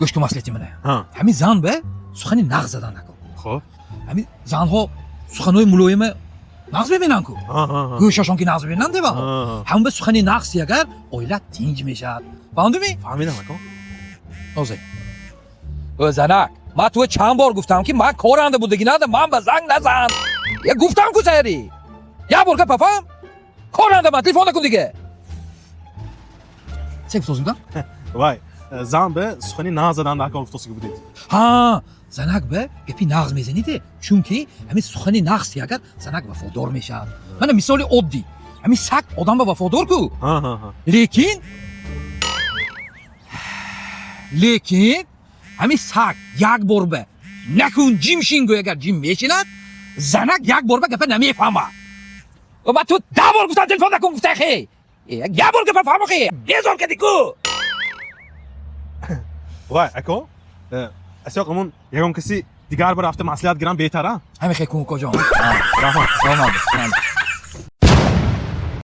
Гӯш кун маслиҳати мана. Ҳа. Ҳамин зан ба сухани нағз задан накун. Хуб. Ҳамин занҳо суханои мулоима нағз мебинанд ку. Ҳа, ҳа, ҳа. Гӯшашон ки нағз мебинанд дева. Ҳа, ҳа. Ҳамин ба сухани нағз агар оила тинҷ мешавад. Фаҳмидӣ? Фаҳмидам, ако. Нозе. Ө занак, ман ту чанд бор гуфтам, ки ман коранда будагӣ нада, ман ба занг назан. Я гуфтам ку сари. Як бор гапа фаҳм? Коранда ман телефон накун дига. Се гуфтозим да? Вай, зан ба сухани нағз задан дар кор гуфтосиги будед. Ҳа, занак ба гапи нағз мезаниде, чунки ҳамин сухани нағз агар занак вафодор мешавад. Мана мисоли оддӣ. Ҳамин саг одам ба вафодор ку. Ҳа, ҳа, ҳа. Лекин ҳамин саг як бор ба накун ҷим шин гӯй агар ҷим мешинад, занак як бор ба гапа намефаҳмад. Ва ту 10 бор гуфтам телефон накун гуфта хе. Як бор гапа фаҳмо хе. Безор кади ку. Вай, ако, асёқ ҳамун ягон каси дигар бар рафта маслиҳат гирам беҳтар, а? Ҳамин хе кун, коҷон. Раҳмат. Саломат бош.